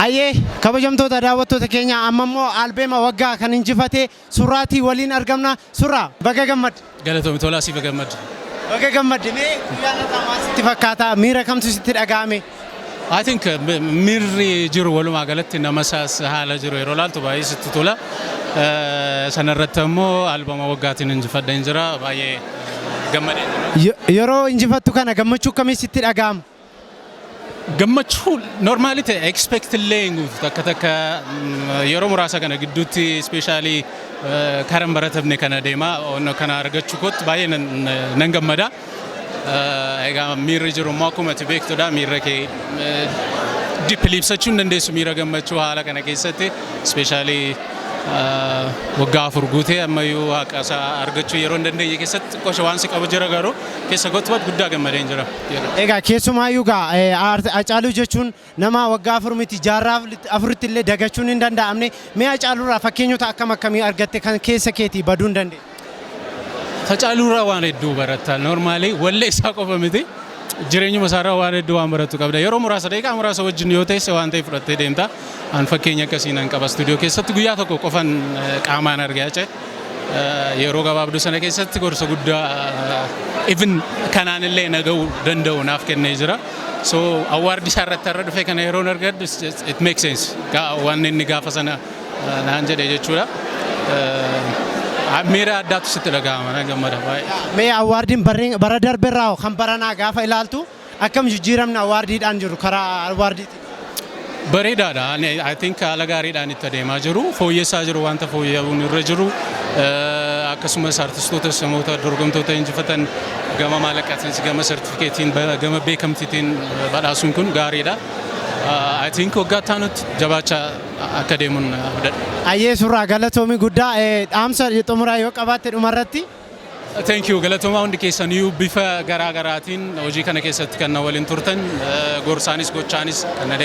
Ayyee, kabajamtoota daawwattoota keenya, amma immoo albeema waggaa kan injifate Surraatii waliin argamna. Surraa, baga gammadde. Galatoomi Tolaa, siif gammadde. Baga gammadde. Mee guyyaan har'aa maal sitti fakkaata? Miira kamtu sitti dhaga'ame? I think miirri jiru walumaa galatti nama isaas haala jiru yeroo laaltu baay'ee sitti tola. Sanarratti ammoo albama waggaatiin injifadheen jira, baay'ee gammadeen jira. Yeroo injifattu kana gammachuu akkamii sitti dhaga'ama? Gammachuu normal ta'e expect illee hin guutu. Takka takka yeroo muraasa kana gidduutti, especially karaa hin baratamne kana deema kana argachuu kootti baay'ee nan gammada. Egaa miirri jiru immoo akkuma ati beektudha, miirra kee deeply ibsachuu hin dandeessu, miira gammachuu haala kana keessatti, especially waggaa 4 guutee ammayyuu haqa isaa argachuu yeroo hin dandeenye keessatti qosha waan si qabu jira, garuu keessa kootti guddaa gammadeen jira. Egaa keessumaayyuu gaa Hacaaluu jechuun nama waggaa 4 miti, jaarraa afuritti illee dagachuun hin danda'amne. Mee Hacaaluurraa fakkeenyota akkam akkamii argatte kan keessa keetii baduu hin dandeenye? Hacaaluurraa waan hedduu baratta. Normally wallee isaa qofa miti. Jireenyuma isaarraa waan hedduu waan barattu qabda. Yeroo muraasa, daqiiqaa muraasa wajjin yoo teesse waan ta'e fudhattee deemta. An fakkeenya akkasii nan qaba. Istuudiyoo keessatti guyyaa tokko qofan qaamaan argee ace. Yeroo gabaabduu sana keessatti gorsa guddaa even kanaan illee naga'uu danda'u naaf kennee jira. So award isaa irratti har'a dhufe kana yeroon argadhu it makes sense. Waan inni gaafa sana naan jedhe jechuudha. Miira addaatu sitti dhaga'ama, na gammada baay'ee. Mee awardiin bara darberraa kan baranaa gaafa ilaaltu akkam jijjiiramni awardiidhaan jiru karaa awardiitiin? Bareedaadha. I think haala gaariidhaan itti adeemaa jiru. Fooyyessaa jiru wanta fooyya'uun irra jiru. Akkasumas artistoota, namoota dorgomtoota injifatan gama maallaqaatiin, gama sartifikeetiin, gama beekamtiitiin badhaasuun kun gaariidha. I think waggaa itti aanutti jabaachaa akka deemuun abdadha. Ayyee Surraa, galatoomii guddaa. Dhaamsa xumuraa yoo qabaatte dhumarratti. Thank you, galatoomaa hundi keessaniyyuu, bifa garaa garaatiin hojii kana keessatti kan na waliin turtan, gorsaanis gochaanis kan na